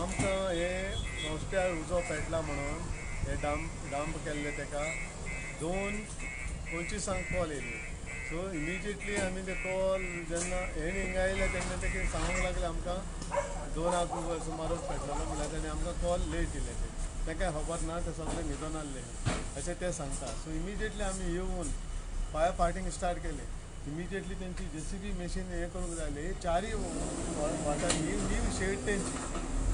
आमकां हे संस्थ्यार उजो पेटला म्हणून हे डंप केल्ले तेका 2:25 कॉल येयली. सो इमिजिएटली आमी ते कॉल जेन्ना हेणी हिंगा येयले तेन्ना ते सांगूंक लागले आमकां 2 सुमारूच पेटलेलो, म्हणल्यार तेणी आमकां कॉल लेट दिले. ते तांकां खबर ना, ते सगळे न्हिदोन आहले अशें ते सांगता. सो इमिजिएटली आमी येवन फायर फायटींग स्टार्ट केलें. इमिजिएटली तेंची जेसीबी मशीन हें करूंक जाय. ही चारय वाठार नीव शेड तेंची,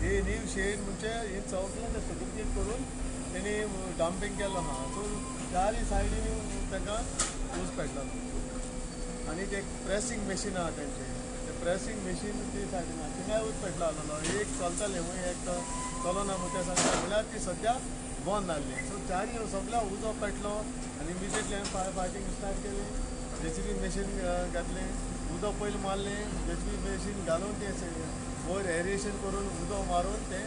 ही नीव शेड म्हणजे ही चौकले ते सेग्रिगेट करून तेणी डंपींग केल्लो आहा. सो चारय सायडीन तांकां ऊस पेटलो आनी ते प्रेसींग मशीन आहा तेंचें, ते प्रेसींग मशीन ती सायडीन आहा, थिंगाय ऊस पेटलो आसलो. एक चलतालें हूंय, एक चलना म्हूण ते सांगता, म्हणल्यार ती सद्या बंद आहली. सो चारय सगळ्या उजो पेटलो आनी इमिजिएटली हांवें फायर फायटींग स्टार्ट केली. जेसीबी मशीन घातलें, उदक पयलीं मारलें, जेसीबी मशीन घालून तें वयर एरिएशन करून उदक मारून तें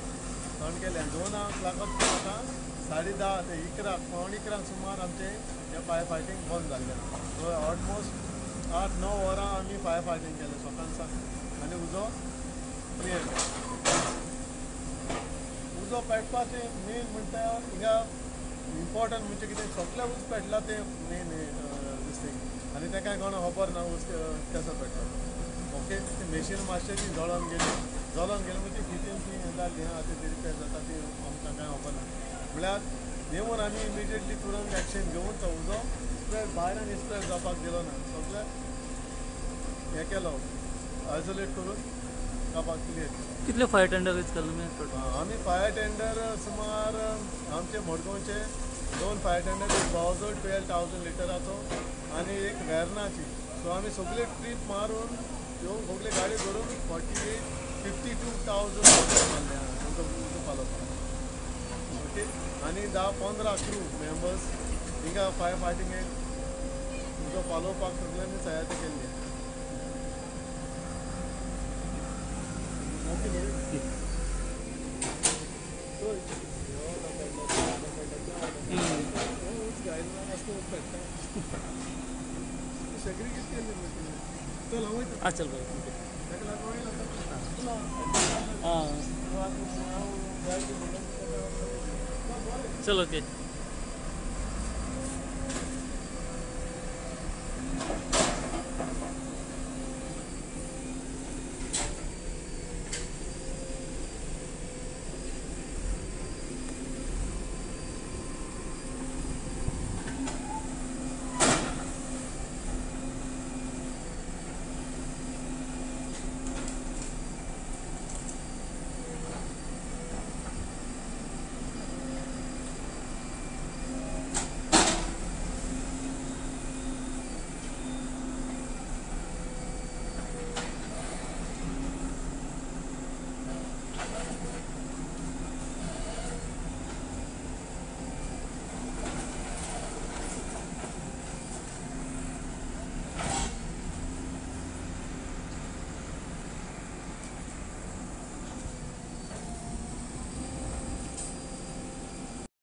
थंड केलें. 2 लागत आतां 10:30 ते 11, 10:45 सुमार आमचें हें फायर फायटींग बंद जाल्लें. सो ऑलमोस्ट 8-9 वरां आमी फायर फायटींग केलें सकाळ सावन आनी उजो क्लियर केलो. उजो पेटपाचें मेन म्हणटा हिंगा इम्पॉर्टंट म्हणजे कितें, सगळें ऊस पेटला तें मेन दिसता आनी तें कांय कोणाक खबर ना ऊस कसो पेटलो. ओके, ती मशीन मातशें ती जळोन गेली, जळोन गेली म्हणजे कितें ती हें जाली आतां ती रिपेर जाता ती आमकां कांय खबर ना. म्हणल्यार येवन आमी इमिजिएटली तुरंत एक्शन घेवन तो उजो स्प्रेड भायर आनी स्प्रेड जावपाक दिलो ना, सगळें हें केलो आयसोलेट करून कापाक क्लियर. कितले फायर टेंडर यूज केले तुमी? आमी फायर टेंडर सुमार आमचे मडगांवचे 2 फायर टेंडर, एक बावजो 12,000 लिटराचो आनी एक वेर्नाची. सो आमी सगळे ट्रीप मारून येवन सगळे गाडी धरून 48-52,000 मारले उजो पालोवपाक. ओके, आनी 10-15 क्रू मेंबर्स हिंगा फायर फायटिंगेक उजो पालोवपाक सगळ्यांनी सहायता केल्ली. ओके, चल भाई. चल ओके.